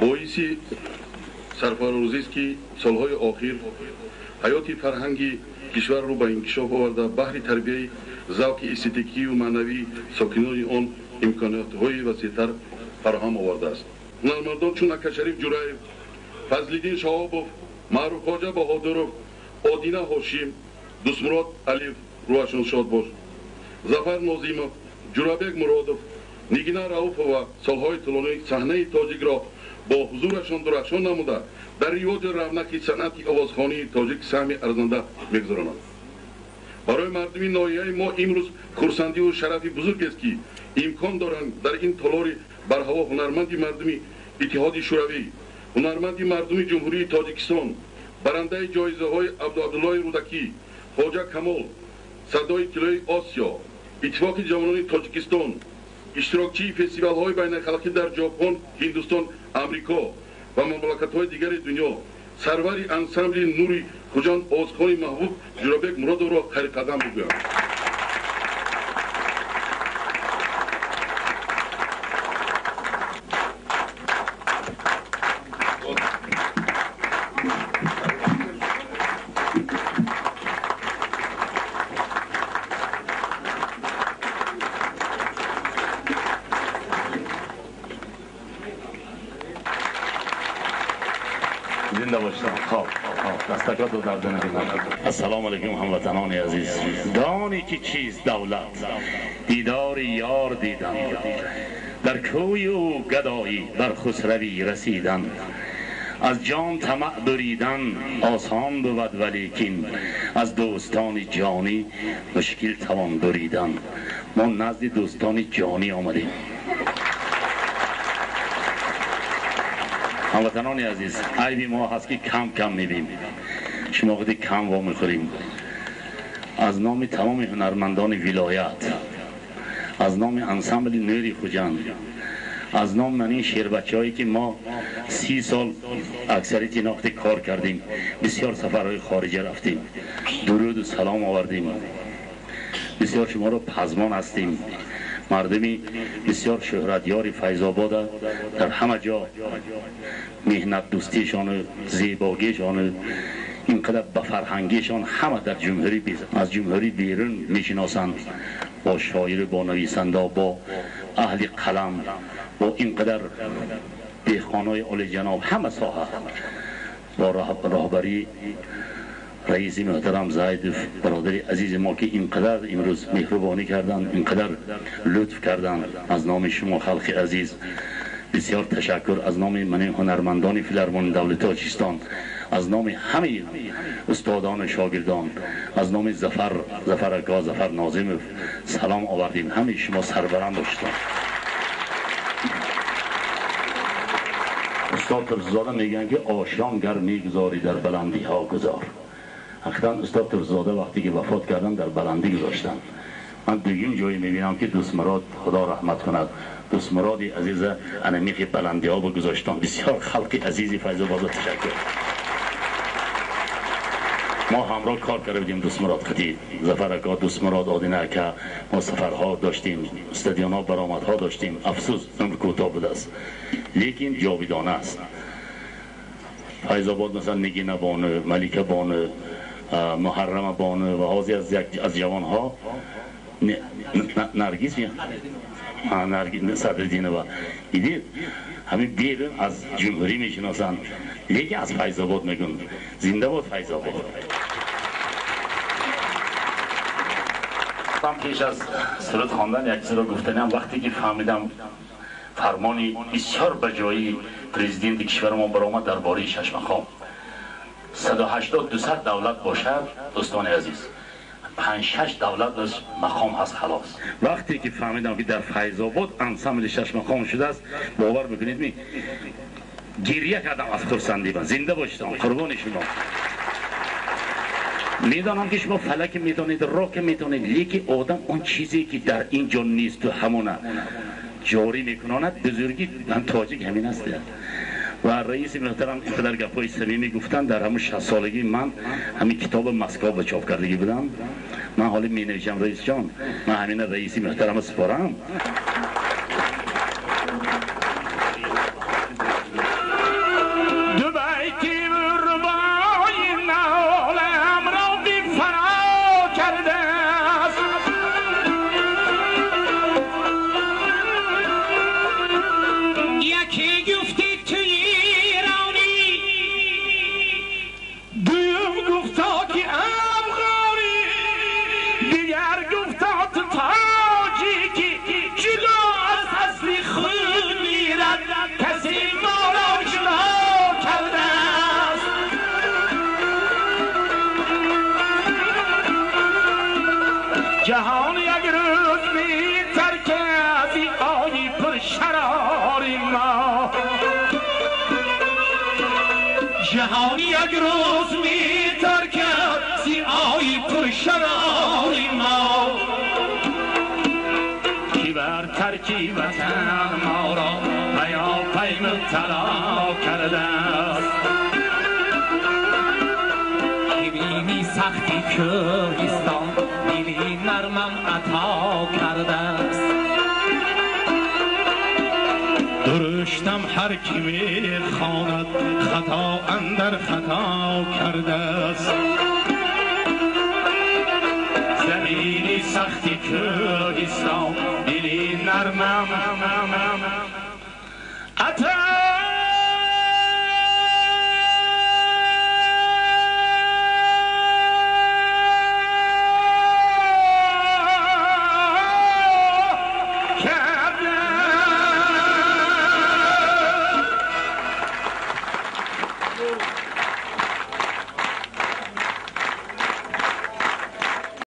Боиси сарфарозист, ки солҳои охир ҳаёти фарҳанги кишварро ба инкишоф оварда, баҳри тарбияи завқи эстетикию маънавии сокинони он имкониятҳои васеътар фароҳам овардааст. Ҳунармандон чун Акашариф Ҷураев, Фазлиддин Шаҳобов, Маъруфхоҷа Баҳодуров, Одина Ҳошим, Дӯстмурод Алиев, рӯҳашон шод бош, Зафар Нозимов, Ҷурабек Муродов, Нигина Рауфова солҳои тӯлонӣ саҳнаи тоҷикро бо ҳузурашон дурахшон намуда, дар ривоҷу равнақи санъати овозхонии тоҷик саҳми арзанда мегузаронанд. Барои мардуми ноҳияи мо имрӯз хурсандиву шарафи бузургест, ки имкон доранд дар ин толори барҳаво ҳунарманди мардуми Иттиҳоди Шӯравӣ, ҳунарманди мардуми Ҷумҳурии Тоҷикистон, барандаи ҷоизаҳои Абдуабдуллоҳи Рӯдакӣ, Хоҷа Камол, Садои тиллои Осиё, Иттифоқи ҷавонони Тоҷикистон, иштирокчии фестивалҳои байналхалқӣ дар Ҷопон, Ҳиндустон, Амрико ва мамлакатҳои дигари дунё, сарвари ансамбли Нури Хуҷанд, овозхони маҳбуб Ҷурабек Муродовро хайрқадам бигӯям. Зинда бошед. Хоб, дастакот дарда накунад. Ассалому алайкум, ҳамватанони азиз. Дони ки чист давлат, дидори ёр дидан, дар кӯи ӯ гадоӣ бар хусравӣ расидан, аз ҷон тамаъ буридан осон бувад, валекин аз дӯстони ҷонӣ мушкил тавон буридан. Мо назди дӯстони ҷонӣ омадем. Ҳамватанони азиз, айби мо ҳаст, ки кам кам мебим, шумо худи кам вомехӯрем. Аз номи тамоми ҳунармандони вилоят, аз номи ансамбли Нури Хуҷанд, аз номи ман ин шербачаҳое, ки мо 30 сол аксарияти нохти кор кардем, бисёр сафарҳои хориҷа рафтем, дуруду салом овардем, бисёр шуморо пазмон ҳастем. Мардуми бисёр шӯҳратёри Файзобода дар ҳама ҷо меҳнатдӯстишону зебогишону инқадар ба фарҳангишон ҳама дар ҷумҳурӣ, аз ҷумҳурӣ берун мешиносанд. Бо шоиру бо нависанда, бо аҳли қалам, бо инқадар деҳқонои олиҷаноб, ҳама соҳа бо роҳбарии раиси муҳтарам Зайдов, бародари азизи мо, ки инқадар имрӯз меҳрубонӣ карданд, инқадар лутф карданд, аз номи шумо, халқи азиз, бисёр ташаккур. Аз номи мани ҳунармандони филармонии давлати Тоҷикистон, аз номи ҳамаи устодону шогирдон, аз номи Зафар, Зафар ака, Зафар Нозимов салом овардем. Ҳамаи шумо сарбаланд бошед. Устод Турсунзода мегӯянд, ки ошён гар мегузорӣ, дар баландиҳо гузор. Ҳақиқатан, устод Турсунзода вақте ки вафот карданд, дар баландӣ гузоштанд. Ман дуюм ҷое мебинам, ки Дӯстмурод, Худо раҳмат кунад, Дӯстмуроди азиза анамихи баландиҳо гузоштам. Бисёр халқи азизи Файзобода, ташаккур. Мо ҳамроҳ кор карда будем, Дӯстмурод қати, Зафар ака, Дӯстмурод, Одина ака. Мо сафарҳо доштем, стадионҳо баромадҳо доштем. Афсӯс, умр кӯтоҳ будааст, лекин ҷовидона аст Файзобод. Масалан, Нигина бону, Малика бону, Муҳаррама бону ва ҳозир аз як аз ҷавонҳо Наргиз Садриддинова. Дидед, ҳамин берун аз ҷумҳурӣ мешиносанд, лекин аз Файзобод мегӯянд. Зинда бод Файзобод! Ман пеш аз суруд хондан як чизро гуфтаниам. Вақте ки фаҳмидам, фармони бисёр ба ҷои президенти кишварамон баромад дар бораи шашмақом, 180, 200 давлат бошад, дӯстони азиз, панҷ-шаш давлат мақом ҳаст, халос. Вақте ки фаҳмидам, ки дар Файзобод ансамбли шашмақом шудааст, бовар мекунед, ми гирья кардам аз хурсандӣ. Ман зинда бошедам, қурбони шумо. Медонам, ки шумо фалаке медонед, роке медонед, лекин одам он чизе, ки дар ин ҷо несту, ҳамона ҷорӣ мекунонад. Бузургӣ тоҷик ҳамин аст. Ва раиси муҳтарам инқадар гапҳои самимӣ гуфтанд. Дар ҳамун 60 солагӣ ман ҳамин китоби Москва ба чоп кардагӣ будам. Ман ҳоло менависам, раисҷон, ман ҳамина раиси муҳтарама супорам. جهان یک روز می ترکزی آیی پر شراری ما، جهان یک روز می ترکزی آیی پر شراری ما، کی بر ترکی وطن ما را پیاپی مبتلا کرده است. کی بینی سختی کوهستان دلی نرمم عطا کرده است. درشتم هر کی میخواند خطا اندر خطا کرده است. زمینی سختی کوهستان دلی نرمم